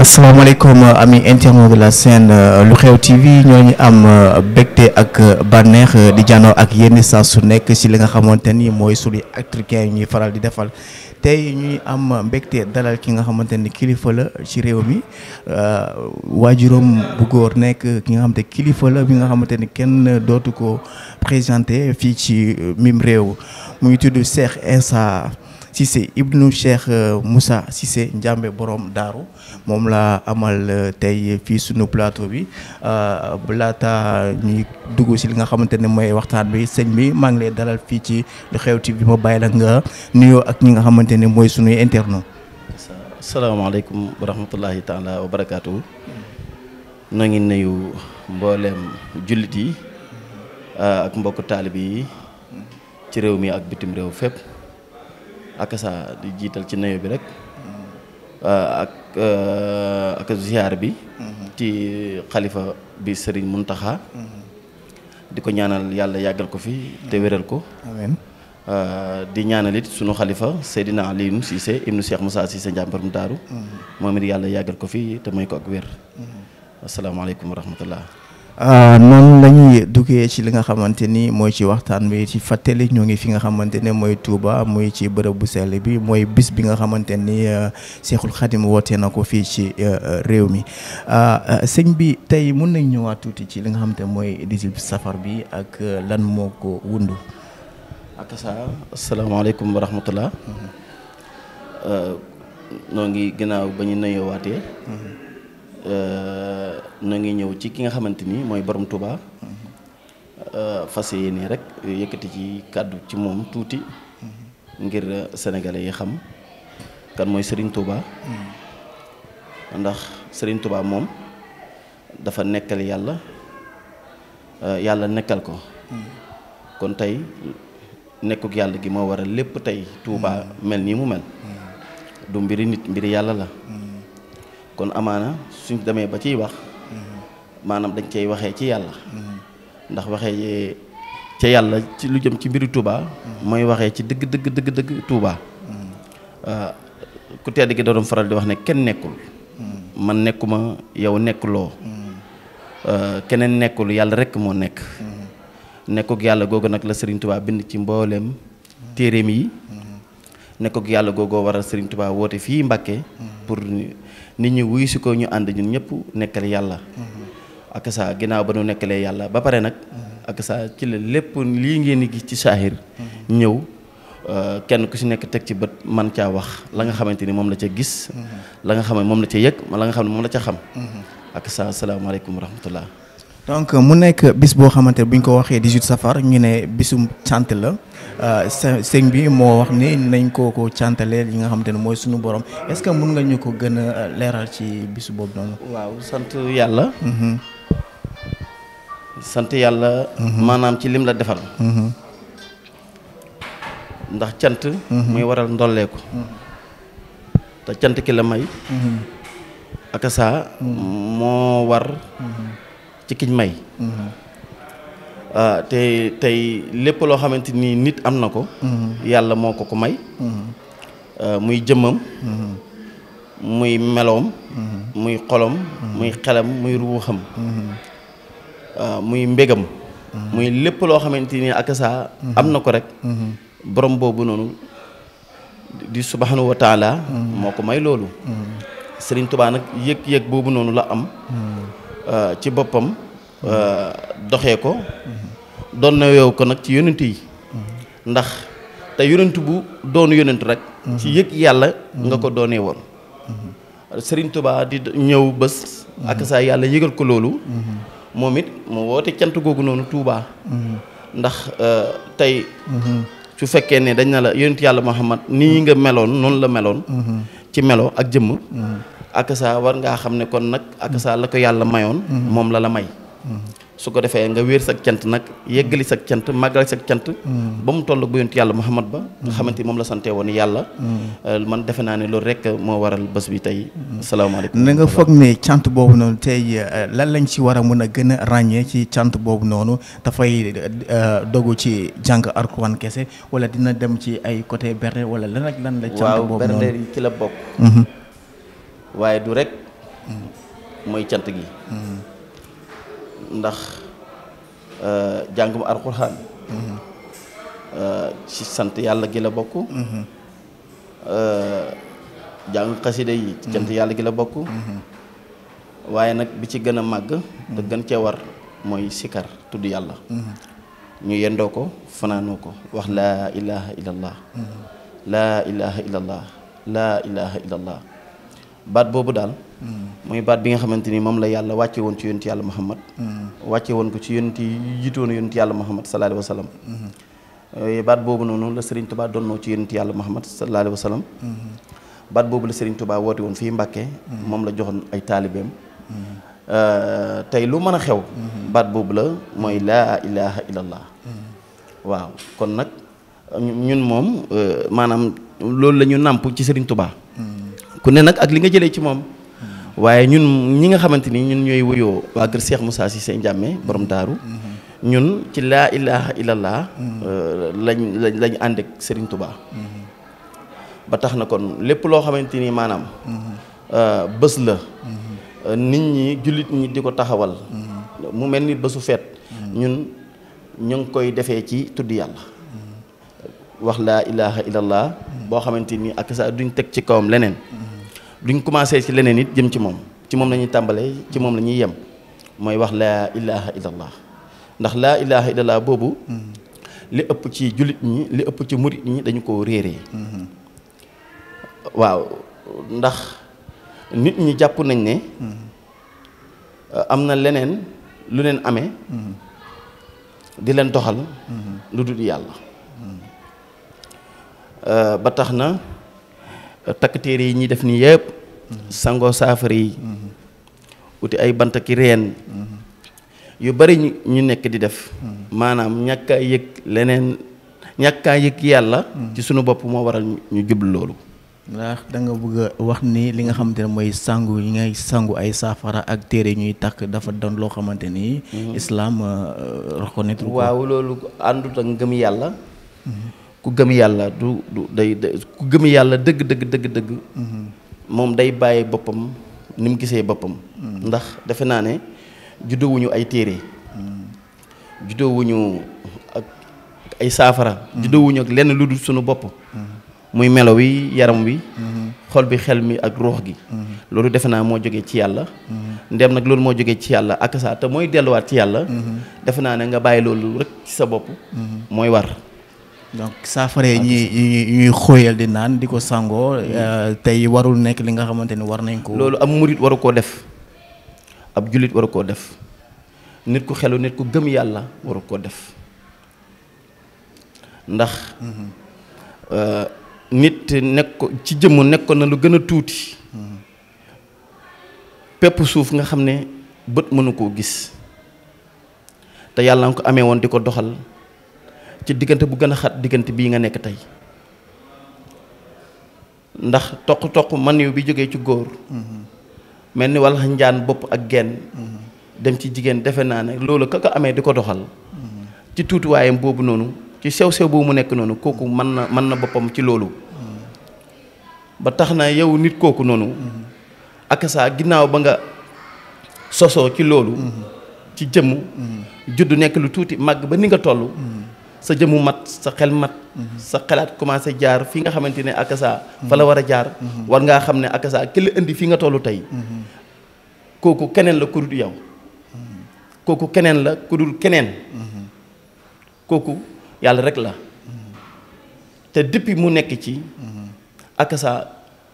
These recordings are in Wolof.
asalaamaaleykum ami internet de la chaîne Lu Xew TV ñooñu am bégte ak bànneex di jànnoo ak yenn saa su nekk si li nga xamante ni mooy sunu africain ñuy faral di defal tey ñuy am mbégte dalal ki nga xamante ni kilifa la ci réew mi waajuram bu góor nekk ki nga xamante kilifa la bi nga xamante ni kenn dootu ko présenté fii ci mim réew mu ngi tudd Cheikh Insa Cissé ibnu Cheikh Moussa Cissé Ndiamé borom daaru moom la amal tey fii sunu plateau bi laata ñuy dugg si li nga xamante ne mooy waxtaan bi sëñ bi maa ngi lay dalal fii ci Lu Xew TV bi ma bàyyi la nga nuyoo ak ñi nga xamante ne mooy sunuy internet. asalaamaaleykum wa rahmatullahi taala wa barakaatu. noo ngi nuyu mbooleem jullit yi ak mbokku taalib yi ci réew mi ak bitim réew fépp. ak sa di jiital ci nuyu bi rek ak ziar bi ci xalifa bi Serigne Mountakha di ko ñaanal yàlla yàggal ko fi te wéral ko amiin di ñaanal it sunu xalifa Seydina Alioune Cissé ibnu Cheikh Moussa Cissé Ndiamé borom daaru moom it yàlla yàggal ko fi te may ko ak wér asalaamaaleykum wa rahmatullah noonu la ñuy duggee ci li nga xamante ni mooy ci waxtaan bi ci fàttali ñoo ngi fi nga xamante ne mooy Touba muy ci bërëb bu sell bi mooy bis bi nga xamante ni Cheikhul Khadim woote na ko fii ci réew mi sëñ bi tey mun nañ ñëwaat tuuti ci li nga xamante mooy 18 safar bi ak lan moo ko wundu. ak sa asalaamaaleykum wa rahmatullah noo ngi gannaaw ba ñu nuyoowaatee. na ngi ñëw ci ki nga xamante ni mooy borom Touba fas yéene rek yëkkati ci kàddu ci moom tuuti ngir sénégalais yi xam kan mooy Serigne Touba ndax Serigne Touba moom dafa nekkal yàlla yàlla nekkal ko kon tey nekkuk yàlla gi moo waral lépp tey Touba mel nii mu mel du mbiri nit mbiri yàlla la kon amaana suñ demee ba ciy wax maanaam dañ cay waxee ci yàlla ndax waxee ca yàlla ci lu jëm ci mbiru Touba mooy waxee ci dëgg Touba ku tedd gi doon faral di wax ne kenn nekkul man nekkuma yow nekkuloo keneen nekkul yàlla rekk moo nekk nekkuk yàlla googu nag la Serigne Touba bind ci mbooleem téeréem yi nekkuk yàlla googoo waral Serigne Touba woote fii Mbàkke pour nit ñi wuyu si ko ñu ànd ñun ñëpp nekkal yàlla ak sa ginnaaw ba nu nekkalee yàlla ba pare nag ak sa ci la lépp lii ngeen di gis ci saahir ñëw kenn ku si nekk teg ci bët man caa wax la nga xamante ni moom la ca gis la nga xam ne moom la ca yëg la nga xam ne moom la ca xam ak sa asalaamaaleykum wa rahmatullah. donc mu nekk bis boo xamante ne bu ñu ko waxee 18 safar ñu ne bisum cant la sëñ bi moo wax ni nañ ko cantalee yi nga xamante ne mooy suñu borom est-ce que mun nga ñu ko gën a leeral ci bisu boobu noonu. waaw sant yàlla. sant yàlla. maanaam ci lim la defal. ndax cant. muy waral ndolleeku. te cant ki la may. ak saa moo war. ci kiñ may te tey lépp loo xamante ni nit am na ko yàlla moo ko may muy jëmmam muy meloom muy xolom muy xelam muy ruuxam muy mbégam muy lépp loo xamante ni ak saa am na ko rek borom boobu noonu di subhanahu wa taala moo ko may loolu Serigne Touba nag yëg-yëg boobu noonu la am ci boppam doxee ko doon na yow ko nag ci yonent yi ndax te yonent bu doonu yonent rek ci yëg yàlla nga ko doonee woon Serigne Touba di ñëw bés ak saa yàlla yëgal ko loolu moom it mu woote cant googu noonu Touba ndax tey su fekkee ne dañ na la yonent yàlla Muhammad nii nga meloon noonu la meloon ci melo ak jëmm ak saa war ngaa xam ne kon nag ak saa la ko yàlla mayoon moom la may su ko defee nga wéer sak cant nag yeggali sak cant màggal sak cant ba mu toll bu yonent yàlla Muhammad ba nga xamante ni moom la sante woon yàlla man defe naa ne loolu rek moo waral bés bi tey asalaamaaleykum. na nga foog ne cant boobu noonu tey lan lañ ci war a mën a gën a ràññee ci cant boobu noonu dafay dogu ci jàng Alxuraan kese wala dina dem ci ay côté berne wala lan ak lan la cant boobu noonu waaw berne yi ci la bokk waaye du rek mooy cant gi ndax jàngum alxuraan ci sant yàlla gi la bokk jàng xasida yi ci cant yàlla gi la bokk waaye nag bi ci gën a màgg te gën cee war mooy sikar tudd yàlla ñu yendoo ko fanaanoo ko wax laa ilaha illallah laa ilaha illallah laa ilaha illallah baat boobu daal mooy baat bi nga xamante ni moom la yàlla wàcce woon ci yonent yàlla Muhammad wàcce woon ko ci yonent yi jiitoon yonent yàlla Muhammad sallallahu alayhi wa sallam baat boobu noonu la Serigne Touba donnoo ci yonent yàlla Muhammad sallallahu alayhi wa sallam baat boobu la Serigne Touba woote woon fii Mbàkke moom la joxoon ay taalibeem tey lu mën a xew baat boobu la mooy laa ilaha illallah waaw kon nag ñun moom maanaam loolu la ñu nàmp ci Serigne Touba ku ne nag ak li nga jëlee ci moom waaye ñun ñi nga xamante ni ñun ñooy wuyoo waa kër Cheikh Moussa Cissé Ndiamé borom daaru ñun ci laa ilaha illallah lañ ànd ak Serigne Touba ba tax na kon lépp loo xamante ni maanaam bés la nit ñi jullit ñi di ko taxawal mu mel ni bésu feet ñun ñu ngi koy defee ci tudd yàlla wax laa ilaha illallah boo xamante ni ak sa duñ teg ci kawam leneen duñ commencé ci leneen it jëm ci moom la ñuy tàmbalee ci moom la ñuy yem mooy wax laa ilaha illallah ndax laa ilaha illallah boobu li ëpp ci jullit ñi li ëpp ci murit ñi dañu ko réeree waaw ndax nit ñi jàpp nañ ne am na leneen lu leen amee di leen doxal lu dul yàlla ba tax na takk téere yi ñuy def nii yëpp sangoo saafara yi uti ay bant ki reen yu bari ñu nekk di def maanaam ñàkkaa yëg leneen ñàkkaa yëg yàlla ci sunu bopp moo waral ñu jublu loolu ndax da nga bëgg a wax ni li nga xamante ne mooy sangu yi ngay sangu ay saafara ak téere ñuy takk dafa doon loo xamante ni islam reconnaître ko waaw loolu àndut ak ngëm yàlla ku gëm yàlla du day ku gëm yàlla dëgg moom day bàyyi boppam ni mu gisee boppam ndax defe naa ne juddowuñu ay téere juddowuñu ak ay saafara juddowuñu ak lenn lu dul sunu bopp muy melo wi yaram wi xol bi xel mi ak ruux gi loolu defe naa moo jógee ci yàlla ndem nag loolu moo jógee ci yàlla ak saa te mooy delluwaat ci yàlla defe naa ne nga bàyyi loolu rek ci sa bopp mooy war donc saafara yi ñuy xóoyal di naan di ko sangoo tey warul nekk li nga xamante ni war nañ ko loolu ab murit waru koo def ab jullit waru koo def nit ku xelu nit ku gëm yàlla waru koo def ndax nit nekk ci jëmm nekkoon na lu gën a tuuti pepp suuf nga xam ne bët mënu koo gis te yàlla nga ko amee woon di ko doxal ci diggante bu gën a xat diggante bii nga nekk tey ndax toq man yu bi jógee ci góor mel ni walla njaan bopp ak genn dem ci jigéen defe naa ne loolu ka ko amee di ko doxal ci tuutiwaayam boobu noonu ci sew-sew boobu mu nekk noonu kooku mën na boppam ci loolu ba tax na yow nit kooku noonu ak saa ginnaaw ba nga sosoo ci loolu ci jëmm juddu nekk lu tuuti màgg ba ni nga toll sa jëmmu mat sa xel mat sa xelaat commencé jaar fi nga xamante ne ak saa fa la war a jaar war ngaa xam ne ak saa ki la indi fi nga toll tey kooku keneen la ku dul yow kooku keneen la ku dul keneen kooku yàlla rek la te depuis mu nekk ci ak saa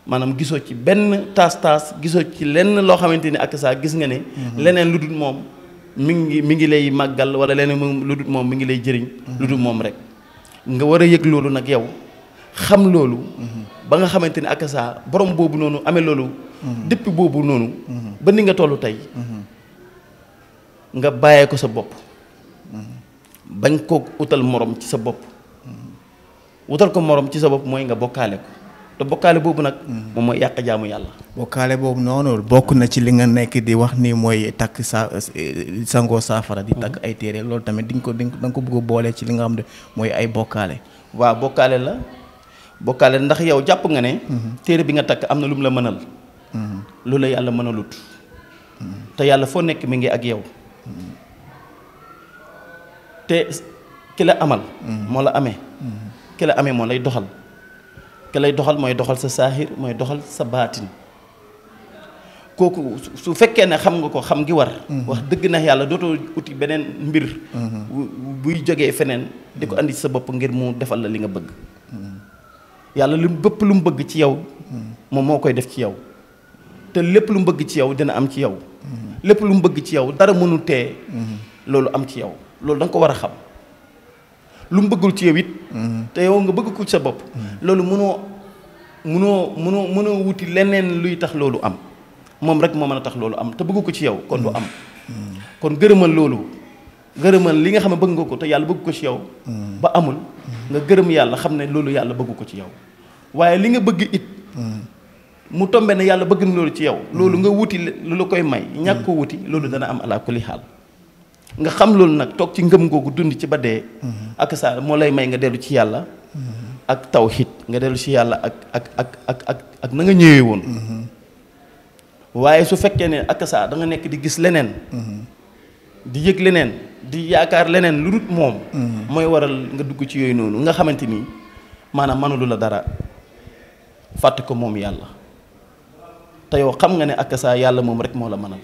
maanaam gisoo ci benn taas gisoo ci lenn loo xamante ni ak saa gis nga ne leneen lu dul moom mi ngi lay màggal wala leneen lu dul moom mi ngi lay jëriñ lu dul moom rek nga war a yëg loolu nag yow xam loolu ba nga xamante ni ak saa borom boobu noonu amee loolu depuis boobu noonu ba ni nga tollu tey nga bàyyee ko sa bopp bañ ko utal morom ci sa bopp wutal ko morom ci sa bopp mooy nga bokkaale ko te bokkaale boobu nag moom mooy yàq jaamu yàlla bokkaale boobu noonu bokk na ci li nga nekk di wax ni mooy takk sangoo saafara di takk ay téere loolu tamit da nga ko bëgg a boole ci li nga xam ne mooy ay bokkaale waaw bokkaale la bokkaale ndax yow jàpp nga ne téere bi nga takk am na lu mu la mënal lu la yàlla mën a lut te yàlla foo nekk mi ngi ak yow te ki la amal moo la amee ki la amee moo lay doxal ki lay doxal mooy doxal sa saahir mooy doxal sa baatin kooku su fekkee ne xam nga ko xam gi war wax dëgg na yàlla dootoo uti beneen mbir buy jógee feneen di ko andi sa bopp ngir mu defal la li nga bëgg yàlla lu bëpp lu mu bëgg ci yow moom moo koy def ci yow te lépp lu mu bëgg ci yow dina am ci yow lépp lu mu bëgg ci yow dara mënu tee loolu am ci yow loolu da nga ko war a xam lu mu bëggul ci yow it te yow nga bëgg ko ci sa bopp loolu mënoo wuti leneen luy tax loolu am moom rek moo mën a tax loolu am te bëgg ko ci yow kon du am kon gërëmal loolu gërëmal li nga xam ne bëgg nga ko te yàlla bëgg ko ci yow ba amul nga gërëm yàlla xam ne loolu yàlla bëgg ko ci yow waaye li nga bëgg it mu tombe ne yàlla bëgg na loolu ci yow loolu nga wuti lu la koy may ñàkk ko wuti loolu dana am ala kulli xaal nga xam loolu nag toog ci ngëm googu dund ci ba dee ak saa moo lay may nga dellu ci yàlla ak tawhid nga dellu ci yàlla ak na nga ñëwee woon waaye su fekkee ne ak saa da nga nekk di gis leneen di yëg leneen di yaakaar leneen lu dul moom mooy waral nga dugg ci yooyu noonu nga xamante ni maanaam mënulu la dara fàtte ko moom yàlla te yow xam nga ne ak saa yàlla moom rek moo la mënal